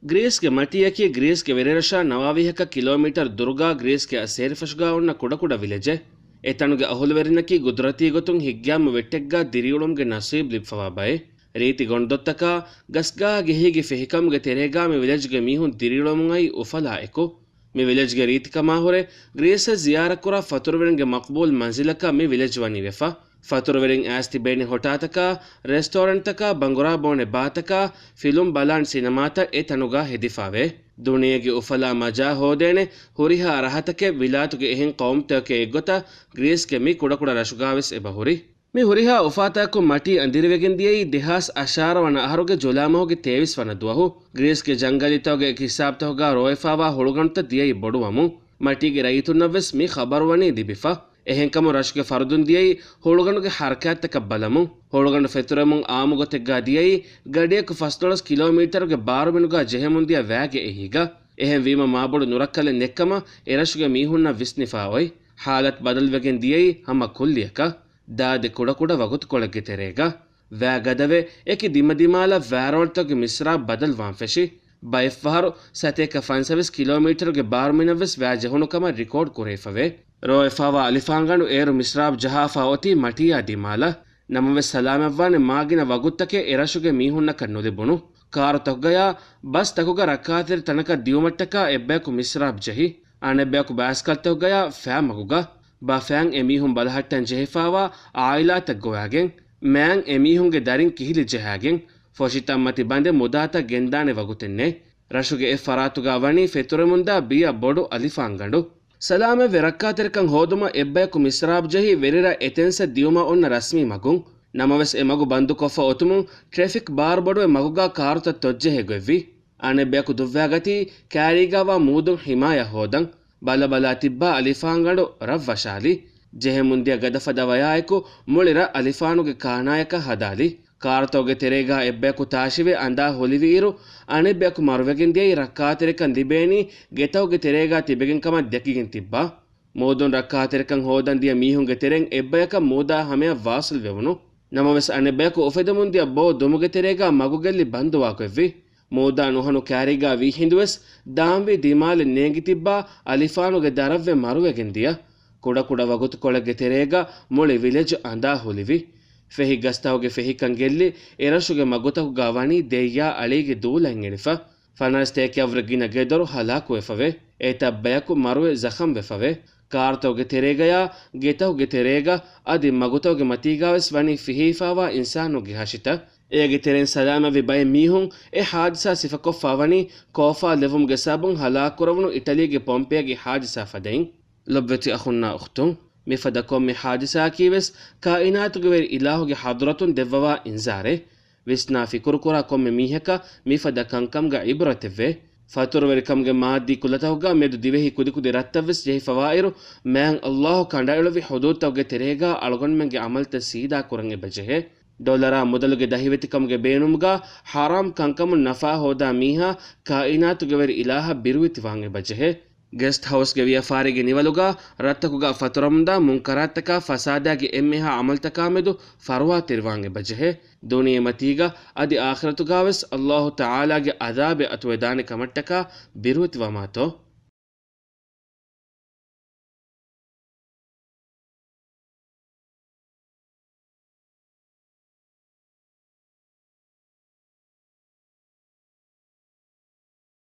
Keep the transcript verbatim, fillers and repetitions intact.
ގްރީސްގެ މަޓީއަކީ ގްރީސްގެ ވެރިރަށާ ނަވާވީހަކަށް ކިލޯމީޓަރު ދުރުގާ ގްރީސްގެ އައްސޭރިފަށުގާ އޮންނަ ކުޑަކުޑަ ވިލެޖެއް. އެ ތަނުގެ އަހުލުވެރިންނަކީ ގުދުރަތީ ގޮތުން ހިތްގައިމު ވެއްޓެއްގާ ދިރިއުޅުމުގެ ނަސީބު ލިބިފަވާ ބައެއް. ރީތި ގޮނޑުދޮށްތަކާ، ގަސްގާ ގެހީގެ ފެހިކަމުގެ ތެރޭގާ މި ވިލެޖްގެ މީހުން ދިރިއުޅެމުން އައި އުފަލާ އެކު. މި ވިލެޖްގެ ރީތިކަމާ ހުރެ، ގްރީސަށް ޒިޔާރަތްކުރާ ފަތުރުވެރިންގެ މަޤްބޫލް މަންޒިލަކަށް މި ވިލެޖް ވަނީ ވެފަ. ފަތުރުވެރިން އައިސް ތިބޭނީ ހޮޓާތަކާ، ރެސްޓޯރެންޓްތަކާ، ބަނގުރާ ބޯނެ ބާތަކާ، ފިލުމް ބަލާން ސިނަމާތައް އެ ތަނުގާ ހެދިފާވޭ. ދުނިޔޭގެ އުފަލާ މަޖާ ހޯދޭނެ ހުރިހާ ރަހަތަކެއް ވިލާތުގެ އެހެން ޤައުމުތަކެއް އެއްގޮތަށް ގްރީސްގެ މި ކުޑަކުޑަ ރަށުގާވެސް އެބަހުރި. މި ހުރިހާ އުފާތަކަކުން މަޓީ އަނދިރިވެގެން ދިޔައީ ދެހާސް އަށާރަ ވަނަ އަހަރުގެ ޖުލާމަހުގެ ތޭވީސް ވަނަ ދުވަހު. ގްރީސްގެ ޖަންގަލީތަކުގެ އެކި ހިސާބުތަކުގާ ރޯ އެފާވާ ހުޅުގަނޑުތައް ދިޔައީ ބޮޑުވަމުން. މަޓީގެ ރައްޔިތުންނަށްވެސް މި ޚަބަރުވަނީ ލިބިފަ. އެހެންކަމުން ރަށުގެ ފަރުދުން ދިޔައީ ހުޅުގަނޑުގެ ޙަރަކާތްތަކަށް ބަލަމުން. ހުޅުގަނޑު ފެތުރެމުން އާއްމުގޮތެއްގާ ދިޔައީ ގަޑިއަކު ފަސްދޮޅަސް ކިލޯމީޓަރުގެ ބާރުމިނުގާ ޖެހެމުންދިޔަ ވައިގެ އެހީގަ. އެހެންވީމަ މާބޮޑު ނުރައްކަލެއް ނެއްކަމަށް އެރަށުގެ މީހުންނަށް ވިސްނިފާ އޮތް. ޙާލަތު ބަދަލުވެގެން ދިޔައީ ހަމަ ކުއްލިއަކަށް. ދާދި ކުޑަކުޑަ ވަގުތުކޮޅެއްގެ ތެރޭގަ. ވައި ގަދަވެ، އެކި ދިމަދިމާލަށް ވައިރޯޅިތަކުގެ މިސްރާބު ބަދަލުވާން ފެށި. ބައެއްފަހަރު ސަތޭކަ ފަންސަވީސް ކިލޯމީޓަރުގެ ބާރުމިނަށްވެސް ވައި ޖެހުނު ކަމަށް ރިކޯޑް ކުރެވިފަވޭ. ރޯ އެފާވާ އަލިފާންގަނޑު އޭރު މިސްރާބު ޖަހާފާ އޮތީ މަޓީއާ ދިމާލަށް. ނަމަވެސް ސަލާމަތްވާނެ މާގިނަ ވަގުތުތަކެއް އެރަށުގެ މީހުންނަކަށް ނުލިބުނު. ކާރުތަކުގަޔާ ބަސްތަކުގަ ރައްކާތެރި ތަނަކަށް ދިއުމަށްޓަކާ އެއްބަޔަކު މިސްރާބު ޖެހި. އަނެއްބަޔަކު ބައިސްކަލްތަކުގަޔާ ފައިން މަގުގަ. ބަ ފައިން އެމީހުން ބަލަހައްޓަން ޖެހިފާވާ އާއިލާތައް ގޮވާގެން. މާތް އެމީހުންގެ ދަރިން ކިހިލި ޖަހާގެން. ފޮށިތައްމަތި ބަނދެއް މުދާތައް ގެންދާނެ ވަގުތެއް ނެތް. ރަށުގެ އެއް ފަރާތުގާ ވަނީ ފެތުރެމުންދާ ބިޔަ ބޮޑު އަލިފާންގަނޑު. ސަލާމަތްވެ ރައްކާތެރިކަން ހޯދުމަށް އެއްބަޔަކު މިސްރާބު ޖެހި ވެރިރަށް އެތެންސަށް ދިއުމަށް އޮންނަ ރަސްމީ މަގުން. ނަމަވެސް އެ މަގު ބަންދުކޮށްފަ އޮތުމުން ޓްރެފިކް ބާރުބޮޑުވެ މަގުގާ ކާރުތައް ތޮއްޖެހޭ ގޮތްވި. އަނެއްބަޔަކު ދުއްވާގަތީ ކާރީގާވާ މޫދުން ހިމާޔަތް ހޯދަން. ބަލަބަލާ ތިއްބާ އަލިފާންގަނޑު ރަށް ވަށާލި. ޖެހެމުންދިޔަ ގަދަފަދަ ވަޔާއެކު މުޅި ރަށް އަލިފާނުގެ ކާނާޔަކަށް ހަދާލި. ކާރުތަކުގެ ތެރޭގާ އެއްބަޔަކު ތާށިވެ އަނދާ ހުލިވިއިރު، އަނެއްބަޔަކު މަރުވެގެން ދިޔައީ ރައްކާތެރިކަން ލިބޭނީ ގެތަކުގެ ތެރޭގާ ތިބެގެން ކަމަށް ދެކިގެން ތިއްބާ. މޫދުން ރައްކާތެރިކަން ހޯދަން ދިޔަ މީހުންގެ ތެރެއިން އެއްބަޔަކަށް މޫދާ ހަމަޔަށް ވާސިލް ވެވުނު. ނަމަވެސް އަނެއްބަޔަކު އުފެދެމުން ދިޔަ ބޯ ދުމުގެ ތެރޭގާ މަގުގެއްލި ބަންދުވާ ގޮތްވި. މޫދާ ނުހަނު ކާރީގާ ވީ ހިނދުވެސް ދާންވީ ދިމާލެއް ނޭނގި ތިއްބާ އަލިފާނުގެ ދަރަށްވެ މަރުވެގެން ދިޔަ. ކުޑަކުޑަ ވަގުތުކޮޅެއްގެ ތެރޭގަ މުޅި ވިލެޖު އަނދާ ހުލިވި. ފެހި ގަސްތަކުގެ ފެހިކަން ގެއްލި އެރަށުގެ މަގުތަކުގާ ވަނީ ދެއްޔާ އަޅީގެ ދޫލައިން އެޅިފަ. ފަނަރަސް ތޭކައަށްވުރެ ގިނަ ގެދޮރު ހަލާކުވެފަވޭ. އެތައް ބަޔަކު މަރުވެ ޒަޚަމްވެފަވޭ. ކާރުތަކުގެ ތެރޭގަޔާ ގެތަކުގެ ތެރޭގަ އަދި މަގުތަކުގެ މަތީގާވެސް ވަނީ ފިހިފާވާ އިންސާނުންގެ ހަށިތައް. އޭގެ ތެރެއިން ސަލާމަތްވި ބައެއް މީހުން އެ ހާދިސާ ސިފަކޮށްފާވަނީ ކޯފާލެވުމުގެ ސަބަބުން ހަލާކުކުރެވުނު އިޓަލީގެ ޕޮމްޕޭގެ ހާދިސާ ފަދައިން. ލޮބުވެތި އަޚުންނާ އުޚްތުން، މިފަދަ ކޮންމެ ހާދިސާއަކީވެސް ކާއިނާތުގެ ވެރި އިލާހުގެ ޙަޟްރަތުން ދެއްވަވާ އިންޒާރެއް. ވިސްނާ ފިކުރުކުރާ ކޮންމެ މީހަކަށް މިފަދަ ކަންކަމުގަ ޢިބްރަތެއްވޭ. ފަތުރުވެރިކަމުގެ މާއްދީ ކުލަތަކުގަ މެދު ދިވެހި ކުދިކުދި ރަށްތައްވެސް ޖެހިފަވާއިރު، މާތް ﷲ ކަނޑައެޅުއްވި ޙުދޫދުތަކުގެ ތެރޭގަ އަޅުގަނޑުމެންގެ ޢަމަލުތައް ސީދާކުރަން އެބަޖެހޭ. ޑޮލަރާ މުދަލުގެ ދަހިވެތިކަމުގެ ބޭނުމުގަ ޙަރާމް ކަންކަމުން ނަފާ ހޯދާ މީހާ ކާއިނާތުގެ ވެރި އިލާހަށް ބިރުވެތިވާން އެބަޖެހޭ. ގެސްޓް ހައުސްގެ ވިޔަފާރީގެ ނިވަލުގަ ރަށްތަކުގަ ފަތުރަމުންދާ މުންކަރާތްތަކާ ފަސާދާގެ އެންމެހާ ޢަމަލުތަކާމެދު ފަރުވާތެރިވާން އެބަޖެހޭ. ދުނިޔެމަތީގަ އަދި އާޚިރަތުގަވެސް ﷲ ތަޢާލާގެ ޢަޛާބެއް އަތުވެދާނެ ކަމަށްޓަކާ ބިރުވެތިވަމާތޯ.